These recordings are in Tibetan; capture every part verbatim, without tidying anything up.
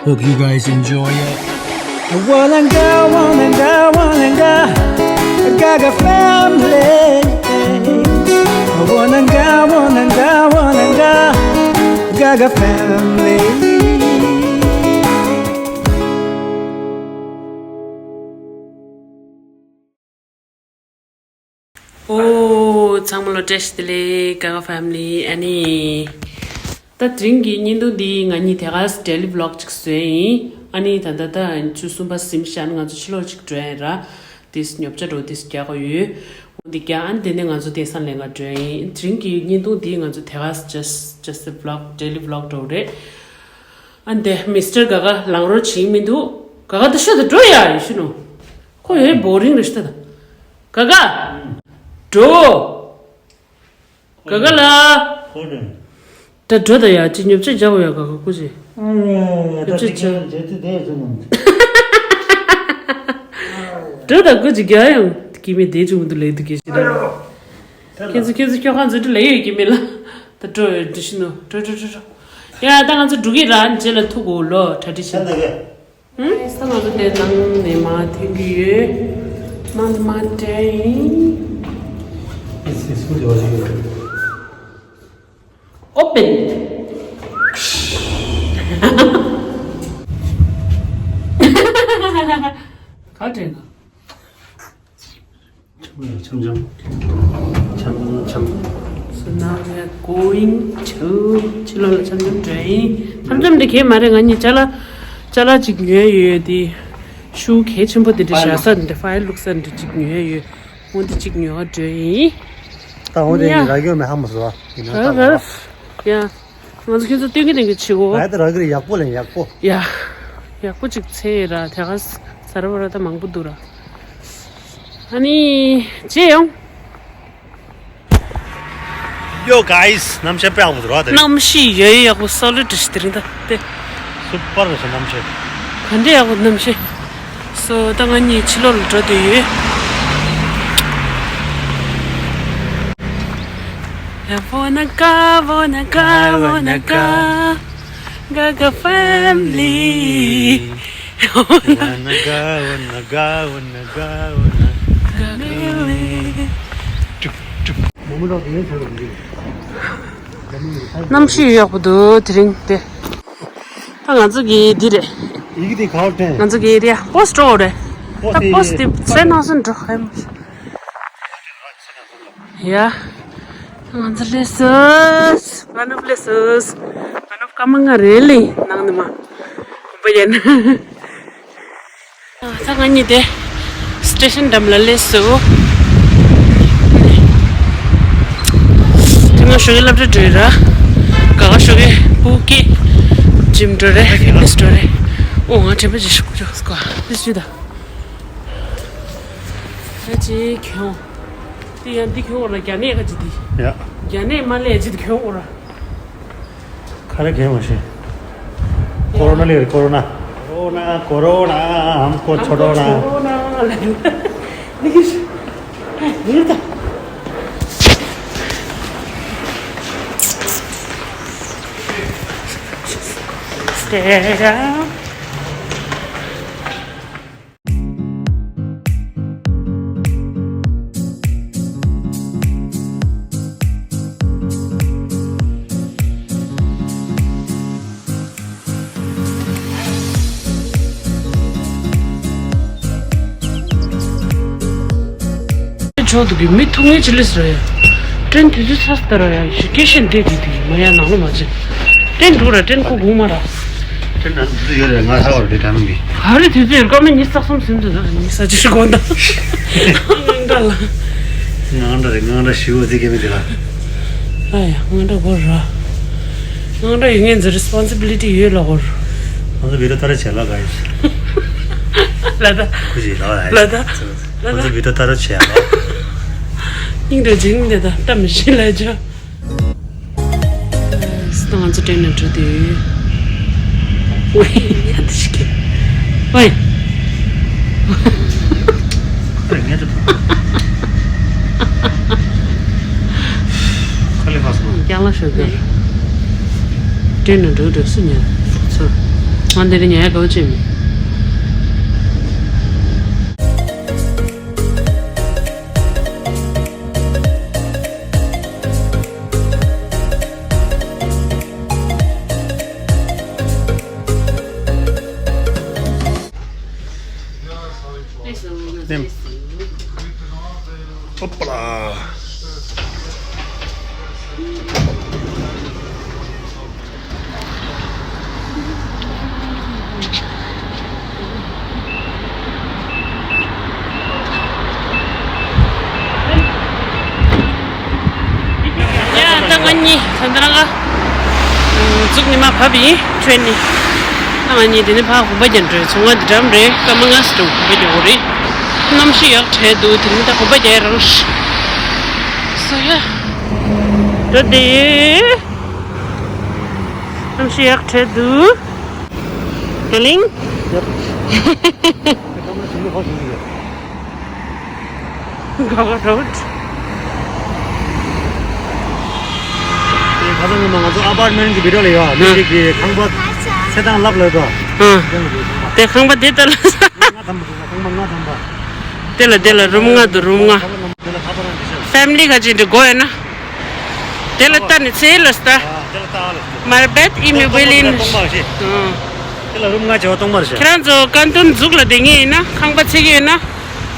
Hope you guys enjoy it. Wananga, wananga, wananga, Gaga family. Wananga, wananga, wananga, Gaga family. ཨོ། ཚང་མ་ལ་བཀྲ་ཤིས་བདེ་ལེགས། Gaga family། ཨ་ནི། ད་དེ་རིང་གི་བརྙན་ཐུང་འདི་ང་གཉིས་དེ་ག་daily vlog ཅིག་བཟོས་ཡིན། ཨ་ནི་ད་ལྟ་ད་ཆུ་གསུམ་པ་ཟིན་བཞག་ན་ང་ཚོ་ཕྱི་ལོགས་ཅིག་འགྲོ་ཡ་ར། དེས་ཉོ་ཆ་འགྲོ་དེས་རྒྱག་གི་ཡོད། འོ་འདི་རྒྱག་ཨ་ནི་དེ་ནས་ང་ཚོ་དེང་སང་ལས་ཀ་འགྲོ་ཡ་ཡིན། དེ་རིང་གི་བརྙན་ཐུང་འདི་ང་ཚོ་དེ་ག་just just a vlog, daily vlog འགྲོ་རེད། ཨ་ནི་དེ་Mister Gaga ལངས་རོགས་བྱེད་མི་འདུག Gaga ད་ཤོད་ད་འགྲོ་ཡ་ཡིན་ཤི་ནོ། ཁོ་ཡོད་boring རེད་ཤི་ད། Gaga། འགྲོ། Gaga་ལ། ཁོ་རེད། ད་འགྲོ་ད་ཡ་ཅི་ཉོབ་ཆ་རྒྱག་ཡ་Gaga་ཀུ་ཅི། ཨ་ཡ་ད་ཉོབ་ཆ་ཅི་རྒྱག་ཡ་ཅི་དེ་ཅི་ནམ། འགྲོ་ད་ཀུ་ཅི་རྒྱག་ཡང་ཀི་མི་དེ་ཅུང་དུ་ལེ་དུ་ཀི་ཅི་ད། ཁྱེད་ཚོ་ཁྱེད་ཚོ་ཁྱོད་ཁང་ཚོ་དུ་ལེ་ཡོད་ཀི་མི་ལ། ད་འགྲོ་ཡོད་དུ་ཤི་ནོ་འགྲོ་འགྲོ་འགྲོ་འགྲོ། ཡ་ད་ང་ཚོ་འགྲོ་གི་ར་རྗེས་ལ་ཐུག་གོ་ལོ་གྲ་སྒྲིག་བྱེད། ཨུམ། ས་ང་ཚོ་དེ་ནང་ནས་མ་ཐོན་གྱི་ཡོད། མ་ནི་མ་དྲན་ཡིན། This is food was you. Open. ག་དྲན་ག་འཆམ་འཆམ། འཆམ་འཆམ། So now we are going to ཕྱི་ལོགས་ལ་འཆམ་འཆམ་འགྲོ་ཡིན། འཆམ་འཆམ་འདི་གས་མ་རེད། ང་གཉིས་ཅ་ལག་ཅ་ལག་ཅིག་ཉོས་ཡོད་དེ། ཤུ་གས་ཆེན་པོ་དེ་འདྲ་བཞག་ས་འདི་ཕའི་བླུགས་ས་འདི་ཅིག་ཉོས་ཡོད། འོ་འདི་ཅིག་ཉོ་ག་འགྲོ་ཡིན། ད་འོ་དེ་ཡ། ར་གི་མེ་ཧ་མ་སོ་ཡིན་ན་ར་ད་ར་ཡ། ང་ཚོ་ཁྱོད་ཚོ་སྟོན་གི་དེང་གི་ཆེ་གོ་ང་ད་ར་གི་ཡག་པོ་ལ་ཡག་པོ། ཡ། ཡག་པོ་ཅིག་ཚེ་ར་དེ་ག་ས་ར་བ་ར་ད་མང་པོ་འདུག་ར། ཨ་ནི། ཅེ་ཡོང་། Yo guys, གནམ་གཤིས་དཔེ་ཡག་པོ་འདུག་ར་དེ་རིང་། གནམ་གཤིས་ཡ་ཡི་ཡག་པོ་སོ་ལི་ཏྲི་ཞིག་དེ་རིང་ད་དེ། སུ་པར་རེད་ཤག་གནམ་གཤིས། ག་འདྲས་ཡག་པོ་གནམ་གཤིས། སོ་ད་ང་གཉིས་ཕྱི་ལོགས་ལ་འགྲོ་འདོད་ཡོད། Wanna go, wanna go, wanna go, Gaga family. Wanna go, wanna go, wanna go, wanna go. གནམ་གཤིས་ཡག་པོ་འདུག་དེ་རིང་དེ། ད་ང་ཚོ་གི་འདི་རེད། ཡི་གེ་དེ་ག་བར་བསྟན། ང་ཚོ་གི་རེད་པོ་སི་ཊི་འོ་རེད། པོ་ད་པོ་སི་ཊི་དེ་ཚེ་ནང་སོན་འགྲོ་ཧེ་མ། ཡ། ང་ཚོ་སླེབས་སོང་། ང་ནུབ་སླེབས་སོང་། ང་ནུབ་སྐར་མ་ལྔ་རེད་ལེ་ནང་ནས་མ། གོམ་པ་ཡན། ད་ང་གཉིས་དེ་སི་ཊེ་ཤན་འགྲམ་ལ་སླེབས་སོང་། དེ་སྔ་ཞོགས་ཀས་སློབ་གྲྭ་འགྲོ་ཡོད་ར། ག་ག་ཞོགས་ཀས་སྤུ་གུ་ཇིམ་འགྲོ་རེད། ཕིཊ་ནེ་སི་འགྲོ་རེད། ཨོ་ང་དྲན་པ་ཅིག་ཞུ་དགོས་ཀྱི་ཡོད་སྐོ་ཨ་ལིས་ཞུ་ད། ད་ཅི་གྱོང་། འདི་ཡང་འདི་གྱོང་འོ་ར་རྒྱ་ནད་ག་ཅི་འདི། ཡ། རྒྱ་ནད་མ་སླེབས་ཅི་འདི་གྱོང་འོ་ར། ཁ་ར་གྱོང་མ་ཤེས། ཀོ་རོ་ན་སླེབས་རེད་ཀོ་རོ་ན། ཀོ་རོ་ན་ཀོ་རོ་ན་ཧམ་ཀོ་ཆོ་རོ་ན། ཧམ་ཀོ་ཆོ་རོ་ན་ལ་འདི་གི་ཤི། ཧེ་ཡོད་ད། Stay down. ཕྱོགས་དུ་གི་མི་ཐུག་ངེས་ཅི་ལེས་རེད། ཏྲེན་དུས་ཚོད་ཚ་ས་ལྟར་ཡ་ཞུ་སྐད་ཤེས་འདེད་དེ་དེ་མ་ཡ་ནང་ལོ་མ་ཅི། ཏྲེན་འགྲོ་ར་ཏྲེན་ཁོ་གུང་མ་ར། ཏྲེན་ནང་དུས་ཚོད་ཡོད་རེད། ང་ཧ་བར་དེ་དྲན་གི། ཧ་རི་དུས་ཚོད་ཡོད་སྐར་མ་ཉི་ཤུ་རྩ་གསུམ་ཟིན་དུས་ད་ཉི་ཤུ་རྩ་བཞི་དགོངས་དག་ངང་འདྲ་ལ། ངང་འདྲ་རེད་ངང་འདྲ་ཞིའུ་ཟི་གེ་མི་དེ་ལ། ཨ་ཡ་ངང་འདྲ་གོ་ར། ངང་འདྲ་ཡོད་ངན་ཟེར་རེ་སི་པོན་སི་བི་ལི་ཊི་ཡོད་ལ་གོ་ར། ང་ཚོ་བི་ཏོ་ཏ་ར་བྱེད་ལ་ག་ཡོད། ལ་ད། ཁུ་ཞིག་ལ་ལ་ཡོད། ལ་ད། ང་ཚོ་བི་ཏོ་ཏ་ར་བྱེད་ལ། སྙིང་འདྲ་འཇིགས་འདྲ་ད་ལྟ་མི་ཤེས་ལ་ཇ། སྟོང་ང་ཚོ་ཏྲེན་ནང་འགྲོ་དུས། ཝེ། ཡ་འདི་ཞིག་གི། ཝེ། ཁ་ལེ་ཕ་སོང་། རྒྱང་ལ་ཤོད་གི། ཏྲེན་ནང་འགྲོ་འགྲོ་སུ་ཉན། ཚུར། ང་འདི་རིང་ཉལ་ཡག་ག་བ་ཅིག་མེད། ཨོ་པ་ལ། ཡ་ད་ང་གཉིས་ད་ལྟ་རང་ག་འཛུགས་ནི་མ་བབས་ཡིན་ཁྱོད་ནི། ད་ང་གཉིས་དེ་ནི་ཕ་གུམ་པ་རྒྱན་འགྲོ་ཚོང་ང་འདི་འགྲམ་རེད། སྐར་མ་ལྔ་ཙམ་གུམ་པ་རྒྱག་དགོས་རེད། གནམ་གཤིས་ཡག་དྲགས་འདུག་དེ་ནི་ད་གུམ་པ་རྒྱག་རང་ཤི། སོ་ཡ། འགྲོ་དེ། གནམ་གཤིས་ཡག་དྲགས་འདུག་ད་ལིང་། ག་བ་རོད། དེ་ཁ་སང་ཉི་མ་ང་ཚོ་ཨ་པར་ཊི་མེན་ཊི་གི་བི་ཌི་ཡོ་ལ་ཡོད། མི་ཞིག་གིས་ཁང་པ་ཚེ་ཐང་ལབ་ལབ་དོ། ཨ། དེ་ཁང་པ་དེ་ལྟ་ལ། ལྔ་ཐམ་པ་ཁང་པ་ལྔ་ཐམ་པ། དེ་ལ་དེ་ལ་རུམ་ལྔ་འདུག་རུམ་ལྔ། དེ་ལ་ཁ་པར་རང་འདི་ཤར། ཕེ་མི་ལི་ག་ཅིག་འདྲ་དགོས་ཡོད་ན། དེ་ལ་ལྟ་ནས་ཚེ་ལ་ལྟ། ཨ། དེ་ལ་ལྟ་ཨ་ལ་ལྟ། མར་བེད་ཨི་མི་བེ་ལིན། སྟོང་པ་ཞིག་དེ་ལ་རུམ་ལྔ་བྱེ་བ་སྟོང་པར་བྱ། ཁྱེད་རང་ཚོ་ཀན་ཏུན་འཛུགས་ལ་བསྡད་མཁན་ཡིན་ན་ཁང་པ་འཚོལ་གྱི་ཡོད་ན།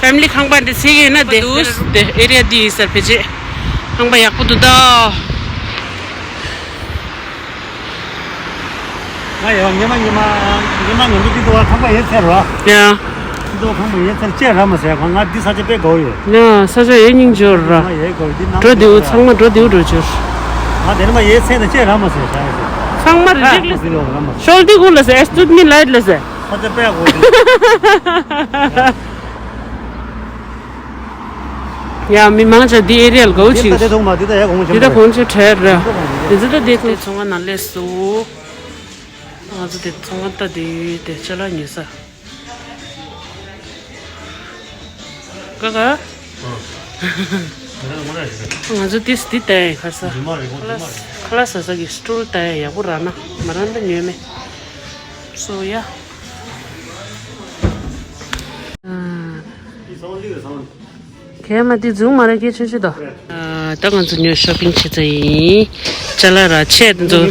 ཕེ་མི་ལི་ཁང་པ་འདི་འཚོལ་གྱི་ཡོད་ན་བསྡད། འདུག་དེ་ཨེ་རི་ཡ་འདི་ཡིན་ས་ཕལ་ཆེར། ཁང་པ་ཡག་པོ་འདུག་ད། ང་ཡང་ཉི་མ་ཉི་མ་ཉི་མ་ང་ཚོ་འདི་ཚོ་ཁང་པ་ཡོད་ཚད་རོ། ཡ། འདི་ཚོ་ཁང་པ་ཡོད་ཚད་ཅེས་ར་མ་ཟེར། ང་ང་འདི་ས་ཆ་དཔེ་དགའ་བོ་ཡོད། ཡ་ས་ཆ་ཡོད་སྙིང་རྗེ་ར། ང་ཡོད་དགའ་བོ་འདི་ནང་འགྲོ་དེའུ་ཚང་མ་འགྲོ་དེའུ་འགྲོ་རྒྱུ། ང་དེ་ནི་མ་ཡོད་ཚད་ད་ཅེས་ར་མ་ཟེར་ད་ཡོད་ཚད། ཚང་མ་རི་ཇིག་ལ་ཟེར། ཤོལ་དེ་གུ་ལ་ཟེར། ཨེ་སྟུད་མི་ལའིད་ལ་ཟེར། ས་ཆ་དཔེ་དགའ་བོ་འདི། ཡ་མི་མང་ཆ་འདི་ཨེ་རི་ཡ་ལ་དགའ་བོ་ཅིག་འདི་ད་དེ་ཐོག་མ་འདི་ད་ཡ་གོང་ཆེན་པོ། འདི་ད་གོང་ཆེ་དྲག་ར། འདི་ད་འདི་ད་འདི་ཚོང་ཁང་ནང་སླེབས་སོང་། ང་ཚོ་དེ་ཚོང་ཁང་ལྟ་དེ་དེ་ཅ་ལག་ཉོ་ས། ཀ་ཀ་ང་ཚོ་ཏིས་འདི་ལྟ་ཡ་ཁ་ས། ཁ་ལག་ཟ་ས་གི་སི་ཊུལ་ལྟ་ཡ་ཡག་པོ་རག་ན་མ་རག་ན་ཉོས་མེད། སོ་ཡ། ཨ། གས་མ་དེ་རྫུན་མ་རེད། སྐད་ཆུང་ཆུང་དང་། ཨ། ད་ང་ཚོ་ཉོ་ཤོ་པིང་བྱེད་ཚར་ཡིན། ཅ་ལག་ར་ཆས་དེ་ཚོ།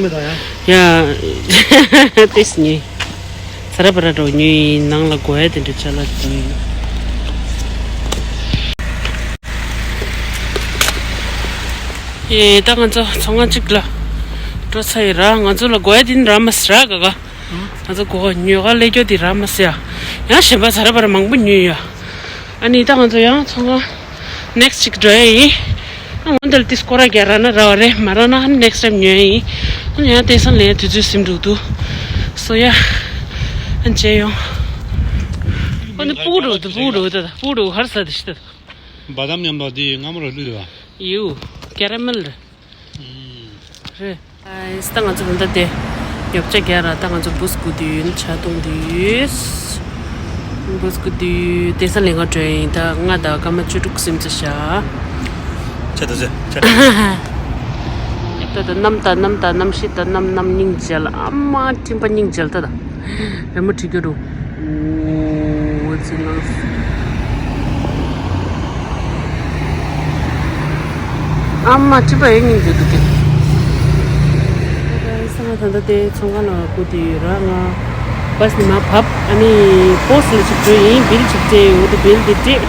ཡ། ཏིས་ཉོས། ས་ར་བ་ར་འགྲོ་ཉོས་ཡིན། ནང་ལ་དགོས་ཡ་དེ་འདྲ་ཅ་ལག་ཉོས་ཡིན། ཡེ། ད་ང་ཚོ་ཚོང་ཁང་གཅིག་ལ་འགྲོ་ཚར་ཡིན་ར། ང་ཚོ་ལ་དགོས་ཡ་དེ་ནི་ར་མ་སི་ར་ག་ག་ང་ཚོ་གོ་ཉོ་ག་ལས་སྐྱོ་དེ་ར་མ་སི་ཡ། ཡང་གཞན་པ་ས་ར་བ་ར་མང་པོ་ཉོས་ཡ། ཨ་ནི་ད་ང་ཚོ་ཡང་ཚོང་ཁང་ནེག་སི་ཊི་ཅིག་འགྲོ་ཡ་ཡིན། ཨ་འོན་ཏེ་ལ་ཏི་སྐོར་ར་རྒྱག་ར་ན་ར་བ་རེད། མ་ར་ན་ཨ་ནི་ནེག་སི་ཊི་ཊའིམ་ཉོ་ཡ་ཡིན། ཨ་ནི་ཡང་ཏེ་སང་ལས་དུས་ཚོད་ཟིན་འགྲོ་འདུག་སོ་ཡ། ཨ་མཇལ་ཡོང་། ཨ་ནི་སྤུ་གུ་འགྲོ་འདུག་སྤུ་གུ་འགྲོ་ད་ད་སྤུ་གུ་འགྲོ་ཧར་ས་དེ་ཤི་ད། བ་དམ་མཉམ་དུ་དེ་སྔ་མོ་ར་བླུགས་ཡོད་པ། ཡིའུ། ཀེ་ར་མེལ་རེད། ཨུམ། རེད། ཨ་ད་ང་ཚོ་ད་ལྟ་དེ་ཉོ་ཆ་རྒྱག་ར། ད་ང་ཚོ་བུ་སི་ཀུ་དུས་ཡིན། ཇ་འཐུང་དུས། བུ་སི་ཀུ་དུས་དེ་ས་ལེན་ག་འགྲོ་ཡིན། ད་ལྔ་དང་སྐར་མ་བཅུ་དྲུག་ཙམ་ཙམ་བཞག་ཆ་ད་ཆ་ཆ། ད་ད་གནམ་ད་གནམ་ད་གནམ་གཤིས་ད་གནམ་གནམ་སྙིང་རྗེ་ལ། ཨ་མ་སྤྲིན་པ་སྙིང་རྗེ་ལ་ད་ད། རི་མོ་བྲིས་རྒྱུ་རུ། འོ་ཙི་ལ། ཨ་མ་སྤྲིན་པ་ཡོད་སྙིང་རྗེ་འདུག་གི། ས་ང་ད་ལྟ་དེ་ཚོང་ཁང་ལ་སྒུག་བསྡད་ཡོད་ར། ང་བ་སི་ནས་མར་བབས། ཨ་ནི་པོ་སི་ལ་ཅིག་འགྲོ་ཡིན། བིལ་ཅིག་སྤྲད་ཡོད་དེ་བིལ་དེ་སྤྲད།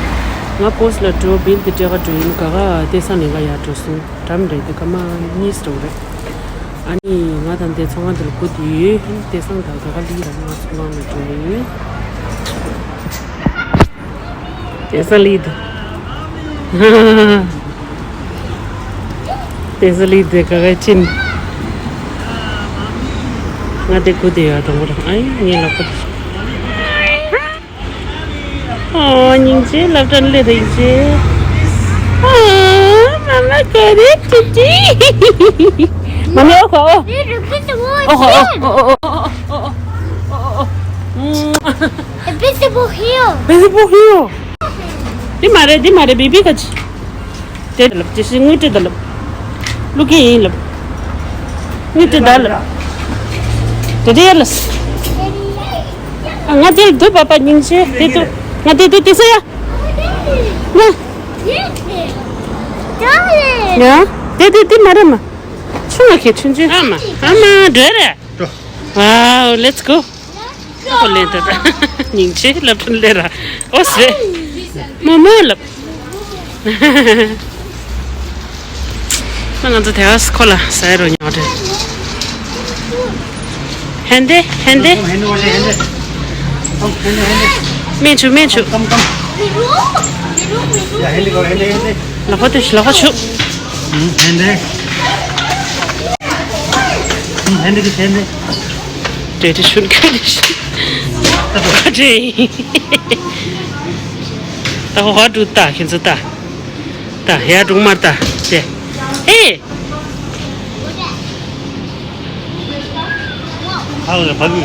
ང་པོ་སི་ལ་འགྲོ། བིལ་དེ་སྤྲད་ག་འགྲོ་ཡིན། ག་ག་དེ་ས་ནས་ག་ཡར་འགྲོ་སོང་། འགྲམ་རེད་དེ་སྐར་མ་གཉིས་འགྲོ་རེད། ཨ་ནི་ང་དང་དེ་ཚོང་ཁང་དེ་ལ་སྒུག་བསྡད་ཡོད། དེ་སང་ད་ག་ག་ལི་ར་ང་ཚོང་ཁང་ལ་འགྲོ་ཡིན། དེ་ས་ལི་དེ། དེ་ས་ལི་དེ་ག་ག་ཕྱིན། ང་དེ་སྒུག་བསྡད་ཡོད་དང་པོ་རང་། ཨ་ཡེ་ངའི་ལག་པ་དེ། ཨོ་སྙིང་རྗེ། སློབ་གྲྭ་ནས་སླེབས་དང་སྙིང་རྗེ། ཨོ་མ་མ་ག་རེ་ཏི་ཏི། མ་མ་ཨོ་ཁ་ཨོ། ཨོ་ཁ་ཨོ་ཨོ་ཨོ། Invisible heel. Invisible heel. འདི་མ་རེད། འདི་མ་རེད། བི་བི་ཁ་ཅི། དེ་ལབ། དེ་ཤི་དངུལ་སྤྲད་ད་ལབ། བླུག་གི་ཡིན་ལབ། དངུལ་སྤྲད་ད་ལབ། དེ་དེ་ལ། ང་དེར་འདུག་པ་པ་སྙིང་རྗེ་དེ་འདུག་ང་དེ་འདུག་དེ་ས་ཡ། ང་། ཡ། དེ་དེ་དེ་མ་རེད་མ། ཆུང་ང་ཁྱེད་ཆུང་ཆུང་། ཨ་མ་ཨ་མ་འགྲོ་རེད། Wow, let's go. ཨོ་ལེན་ཏེ་ད། སྙིང་རྗེ་ལབ་ཕྲན་ལེ་ར། ཨོ་སེ། མོ་མོ་ལབ། ང་ང་ཚོ་དེ་བས་ཁོ་ལ་ཟ་ཡ་རོ་ཉོ་རེད། ཧན་དེ་ཧན་དེ། སྨན་ཆུ་སྨན་ཆུ། ལག་པ་དུ་ལག་པ་ཆུ། ཧན་དེ། ཧན་དེ་ཧན་དེ། དེ་དེ་ཤུན་ཁ་དེ་ཤུན། ད་ཧོ་ཧ་འགྲུ་ད་ཁྱེད་ཚོ་ད། ད་ཧེ་ཡ་སྒྲུང་མར་ད་དེ། ཧེ། ཁ་ལ་ཕ་གི་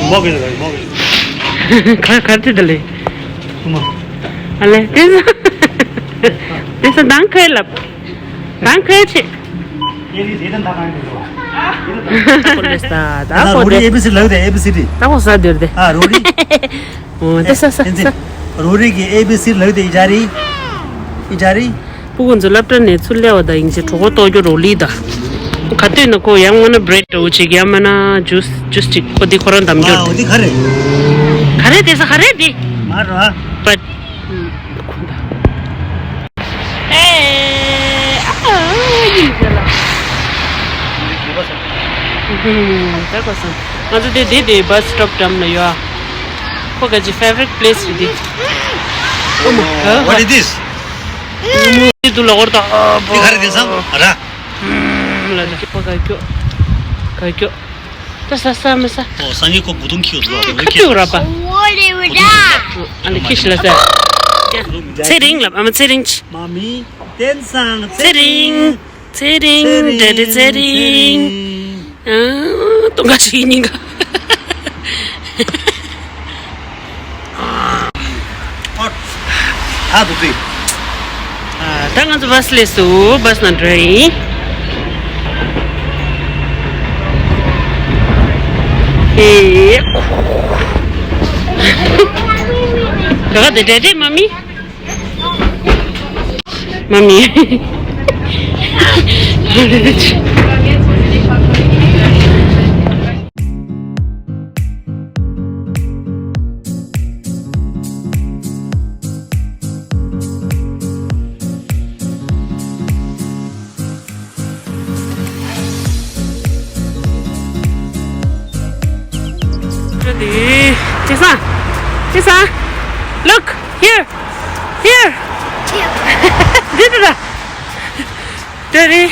མོ་གི་རེད་མོ་གི་རེད། ག་ག་དེ་ད་ལེ། ཨ་ལེ་དེ་ས་དེ་ས་དང་ཁའི་ལབ། དང་ཁའི་ཆེ། ད་ཁོ་ལེ་ས་ད་ད་ཁོ་རོ་རི་དེ། ཨེ་བི་སི་ལག་དེ་ཨེ་བི་སི་དེ། ད་ཁོ་ས་དེར་དེ། ཨ་རོ་རི། ཨོ་དེ་ས་ས་ས། རོ་རི་གི་ཨེ་བི་སི་ལག་དེ་ཨི་ཇ་རི། ཨི་ཇ་རི། སྤུ་གུ་ཚོ་སློབ་གྲྭ་ནས་ཚུར་སླེབས་པ་དང་ཡིན་ཕྱིར་གྲོད་ཁོག་ལྟོགས་རྒྱུ་རོ་ལི་ད། ག་དུས་ན་ཁོ་ཡང་མ་ན་བྷི་རེཌ་འདྲ་བོ་ཅིག་ཡང་མ་ན་ཇུས་ཇུས་ཅིག་ཁོ་དེ་ཁོ་རང་འདམ་རྒྱུ། ཨ་འོ་དེ་ག་རེད། ག་རེ་དེ་ས་ག་རེ་དེ། མ་རོ། But ཁོ་ད། ཨེ་ཨ་ཡིན་ཟེར་ལ། ཧུམ་ད་གོ་སོང་། ང་ཚོ་དེ་དེ་དེ་བྷ་སི་སི་ཊོབ་འགྲམ་ལ་ཡོད། ཁོ་ག་ཅི་ཕེ་ཝ་རི་ཊི་པི་ལེ་སི་རེད་དེ། Oh my God. What is this? དེ་དུ་ལ་འོར་ད། དེ་ག་རེ་དེང་སང་ར། ལ་ད་ཁྱོད་ག་ཁྱོད་ག་ཁྱོད། ད་ས་ས་མ་ས། ཨོ་སང་ཉིན་ཁོ་བུ་ཐུང་ཁྱེར་འདུག་ཁ་ཁྱོད་ར་པ། ཨ་ནི་ཁྱི་ཤི་ལ་ས། ཚེ་རིང་ལབ་ཨ་མ་ཚེ་རིང་ཆི། མ་མི་བསྟན་སང་ཚེ་རིང་། ཚེ་རིང་ཌེ་ཌི་ཚེ་རིང་། ཨ་ཏོང་ཁ་ཤི་སྙིང་ག་ཨ་ཐ་དུ་དུ། ད་ང་ཚོ་བྷ་སི་ལས་སུ་བྷ་སི་ནང་འགྲོ་ཡིན། ཧེ། ག་ག་དེ་འདྲ་རེད་མ་མི། མ་མི། ཅི་ས། ཅི་ས། Look here. Here. Daddy.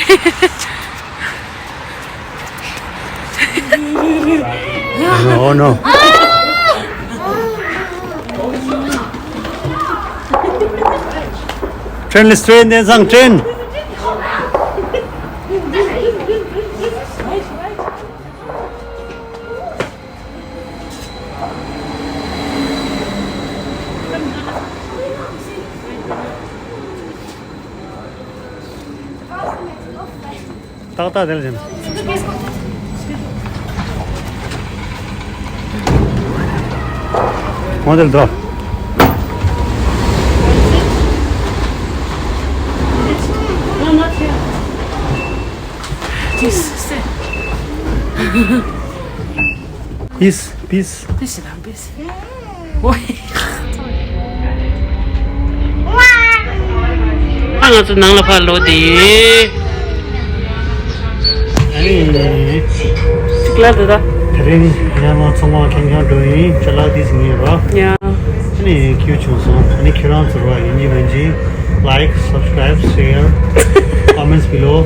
Oh no. Train is train, then some train. ཏག་ཏག་དེ་ལ་བྱིན། ངོ་དེ་ལ་འགྲོ། ཡིས་པིས། དེ་ཞིག་དང་པིས། ཨ་ང་ཚོ་ནང་ལ་ཕར་ལོག་དེ། ཨ་ནི། ཅིག་ལ་དེ་ད། དེ་རིང་ཉལ་མ་ཚོང་པ་ཁེངས་ཁེངས་འགྲོ་ཡིན་ཅ་ལག་དེ་ཟིན་ཡིན་རོ། ཡ། ཨ་ནི་ཁྱོད་བྱུང་སོང་ཨ་ནི་ཁྱོད་རང་ཚོར་བ་ཡིན་གྱི་མིན་གྱི། Like, subscribe, share, comments below.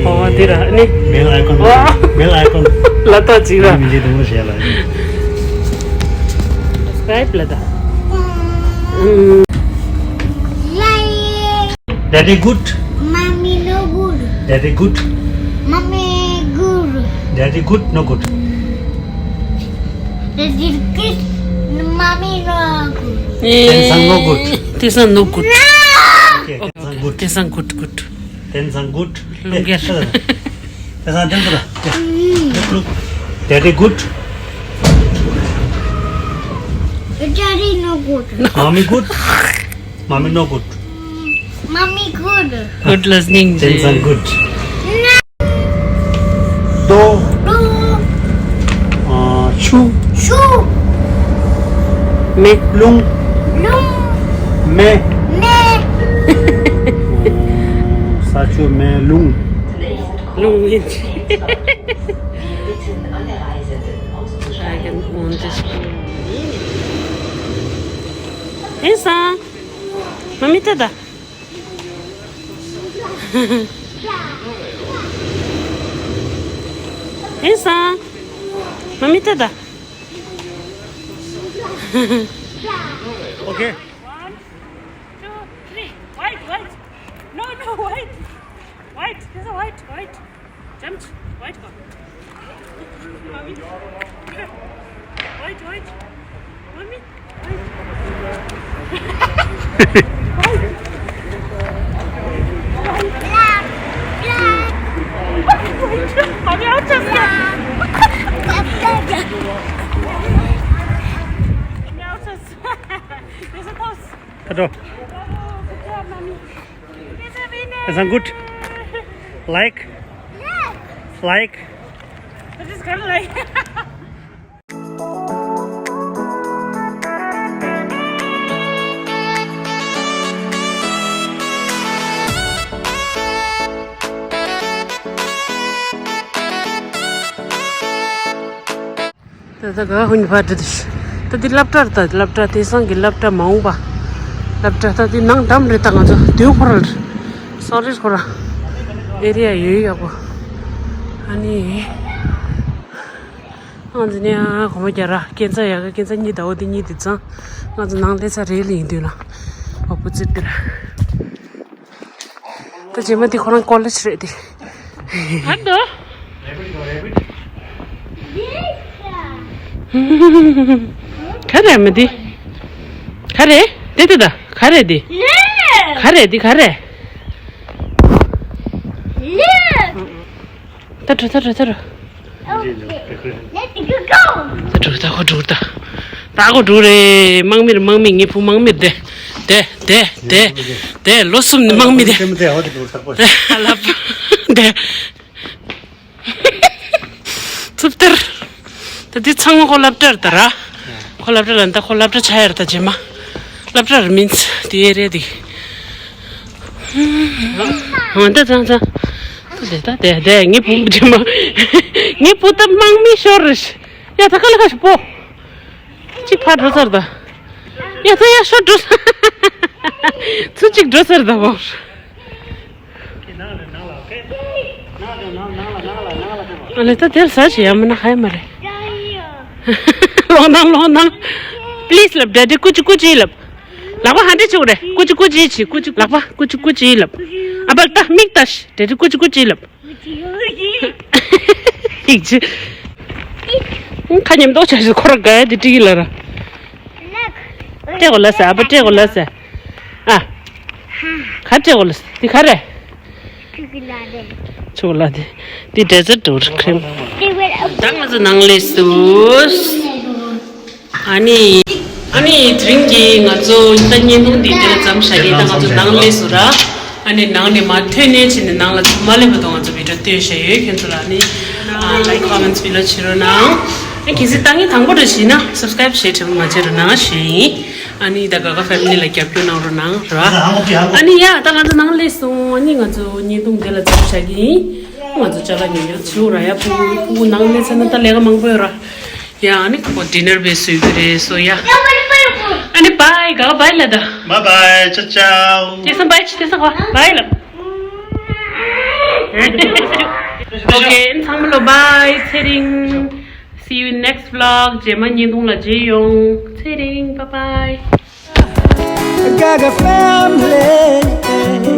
ཨོ་དེ་ར་ནི། Bell icon. ཨོ། Bell icon. ལ་ཏོ་ཅིག་ར། མི་འཇིགས་དུང་ར་བྱས་ལ། Subscribe ལ་ད། Daddy good. Mommy no good. Daddy good. Mommy good. Daddy good, no good. Daddy good. Mommy no good. དེང་སང་no good. དེང་སང་no good. Okay, དེང་སང་good. དེང་སང་good, good. དེང་སང་good. རླུང་རྒྱལ། དེང་སང་དེང་སང་good. Daddy good. Daddy no good. Mommy good? Mommy no good. Mommy good. Good listening. Things are good. དོ། དོ། ཨ། ཆུ། ཆུ། མེ། རླུང་། རླུང་། མེ། མེ། ཨོ། ས་ཆུ་མེ་རླུང་། རླུང་མེ། I can own this. ཨེ་ས། མ་མི་ཏ་ད། ཨེ་ས། མ་མི་ཏ་ད། Okay. One, two, three. White, white. No, no, white. White. This is white, white. Jump. White go. Mommy. White, white. Mommy. White. White. White. Mommy, out of Mommy, out of There's a toss. Hello. Oh, good job, Mommy. It's a winner. Is that good? Like? Yes. Like? I just got like. ད་ད་ག་ཧུན་ཕ་དྲི་དུ་ད་འདི་སློབ་གྲྭར་ད་སློབ་གྲྭ་དེང་སང་གི་སློབ་གྲྭ་མ་འོངས་པ་སློབ་གྲྭ་ད་འདི་ནང་འགྲམ་རེད། ད་ང་ཚོ་དེའུ་ཁོ་ར་སོ་རིར་ཁོ་ར་ཨེ་རི་ཡ་ཡོད་ཡག་པོ། ཨ་ནི་ང་ཚོ་ནས་གོ་མ་རྒྱ་ར་སྐྱེ་འཚར་ཡག་གི་སྐྱེ་འཚར་གཉིས་ཟླ་བོ་འདི་གཉིས་དེ་ཚང་ང་ཚོ་ནང་སླེབས་ཚར་རེད་ལ། ཡིན་དུས་ན་འོ་པོ་ཙི་དེ་ར། ད་རྗེས་མ་འདི་ཁོ་རང་ཀོ་ལེཇ་རེད་དེ། ག་འདུག་ག་རེ་མི་འདི། ག་རེ་འདི་འདི་ད་ག་རེ་འདི། ག་རེ་འདི་ག་རེ། ད་འགྲོ་ད་འགྲོ་ད་འགྲོ། Okay. Let's go. ད་འགྲོ་ད་ཁོ་འགྲོ་ད། ད་ཁོ་འགྲོ་རེད། དམག་མིར་དམག་མི་ངའི་བུ་དམག་མིར་དེ། དེ་དེ་དེ་དེ་ལོ་གསུམ་ནི་དམག་མི་དེ། དེ་ལབ་དེ། ཚུབ་ཏར། ད་འདི་ཚང་མ་ཁོ་སློབ་གྲྭར་ད་ར། ཁོ་སློབ་གྲྭ་ལ་ད་ཁོ་སློབ་གྲྭ་ཆགས་ཡར་ད་རྗེས་མ། སློབ་གྲྭར་མིན་དེ་ཡེ་རེད་དེ། ང་ད་ཚང་ཚང་། ད་དེ་ད་དེ་དེ་ངའི་བུ་མོ་རྗེས་མ། ངའི་བུ་ད་དམག་མི་ཤོར་རེད། ཡ་ད་ག་ལ་ག་ཞིག་པོ། གཅིག་ཕར་འགྲོ་ཚར་ད། ཡ་ད་ཡ་ཤོར་འགྲོ་ཚར། ཚུར་གཅིག་འགྲོ་ཚར་ད་བོ། ཨ་ལེ་ད་དེར་ཟ་ཆེ་ཡ་མིན་ན་ཧ་ཡ་མ་རེད། ལོང་དང་ལོང་དང་། པི་ལི་སི་ལབ། ཌེ་ཌི་ཀུ་ཅི་ཀུ་ཅི་ལབ། ལག་པ་ཧ་འདྲེ་ཆུག་རེད། ཀུ་ཅི་ཀུ་ཅི་ཆི་ཀུ་ཅི། ལག་པ་ཀུ་ཅི་ཀུ་ཅི་ལབ། ཨ་བལ་ཏ་མིག་ཏ་ཤི། ཌེ་ཌི་ཀུ་ཅི་ཀུ་ཅི་ལབ། ཡིག་ཅི། ཁ་ཉེམ་ཏོག་ཆ་ཞིག་ཁོ་ར་ག་ཡ་དེ་ཀྲིག་ལ་ར། སྤྲད་གོ་ལ་ས། ཨ་ཕ་སྤྲད་གོ་ལ་ས། ཨ། ག་སྤྲད་གོ་ལ་ས། འདི་ག་རེད། ཆོ་གོ་ལ་དེ། འདི་ཌེ་ཛར་ཊི་ཌོར་ཁྲིམ། ད་ང་ཚོ་ནང་སླེབས་སོང་། ཨ་ནི། ཨ་ནི་དེ་རིང་གི་ང་ཚོ་ད་བརྙན་ཐུང་འདི་འདིར་མཚམས་བཞག་གི། ད་ང་ཚོ་ནང་སླེབས་སོང་ར། ཨ་ནི་ནང་ནས་མར་ཐོན་ནས་ཕྱིན་ནས་ནང་ལ་ཚུར་མ་སླེབས་བར་དུ་ང་ཚོ་བི་ཌི་ཡོ་བཏོན་བཞག་ཡོད། ཁྱེད་ཚོ་ལ་ཨ་ནི་ལའིཀ་ཀོ་མེན་ཊི་བི་ལོ་བྱེད་རོགས་གནང་། ཨ་གལ་སྲིད་ལྟ་མཁན་དང་པོ་འདྲ་བྱས་ན་སབ་སི་ཀ་རའིབ་བྱེད་དྲན་པ་མ་བརྗེད་རོགས་གནང་ཞུ་ཡིན། ཨ་ནི་ད་ག་ག་ཕེ་མི་ལི་ལ་རྒྱབ་སྐྱོར་གནང་རོགས་གནང་ར། ཨ་ནི་ཡ་ད་ང་ཚོ་ནང་སླེབས་སོང་། ཨ་ནི་ང་ཚོ་བརྙན་ཐུང་འདི་ལ་མཚམས་བཞག་གི་ཡིན། ང་ཚོ་ཅ་ལག་ཉོ་ཉོ་བྱེད་ར། ཡ་ཕྲུ་གུ་ཕྲུ་གུ་ནང་སླེབས་ཚར་ན་ད་ལས་ཀ་མང་པོ་ཡོད་ར། ཡ་ཨ་ནི་ཁོ་ཌི་ནར་བས་བཟོས་ཀྱི་རེད་སོ་ཡ། ཨ་ནི་བྷའི། ག་བྷའི་ལ་ད། Bye bye, ciao ciao. དེང་སང་བྷའི་ཆི། དེང་སང་ག་བྷའི་ལབ། ཨོ་ཁེ། ཚང་མ་ལོ་བྷའི། ཚེ་རིང་། See you in next vlog. རྗེས་མ་བརྙན་ཐུང་ལ་མཇལ་ཡོང་། ཚེ་རིང་། Bye bye. I got a family.